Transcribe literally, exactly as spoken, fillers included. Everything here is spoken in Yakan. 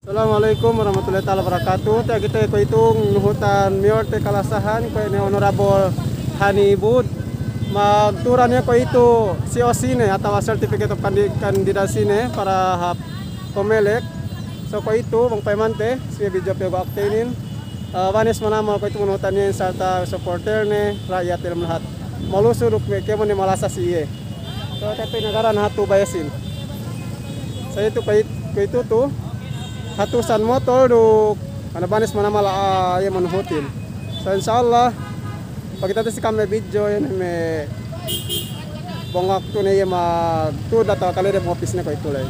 Assalamu alaikum warahmatullahi ta'ala wabarakatuh. Tiya' kite kuwe'itu nuhutan mayor te kalasahan, kuwe' ne Honorable Hani Bud. Magturan iye kuwe'itu C O C ne, atawa certificate of candi-, candidacy ne, para hap komelek. So kuwe'itu, bang payamante, si me' video pe go akte inin. Eh, banes manamal kuwe'itu manuhutan iyan sarta supporter ne, ra'yat elem lahat. Malusu duk me' kēmon ne malasa si iye. So, tapi nagaran hatu bayasin. Sa itu kuwe', kuwe'itu tu, hatusan motor duk, mana banes manamal, ah, iye manuhutin. So, insya Allah, pakitante si ka'am me' video, iye ne me' bang waktu ne iye magtu'ud atawa kale de office ne kuwe'itu ley.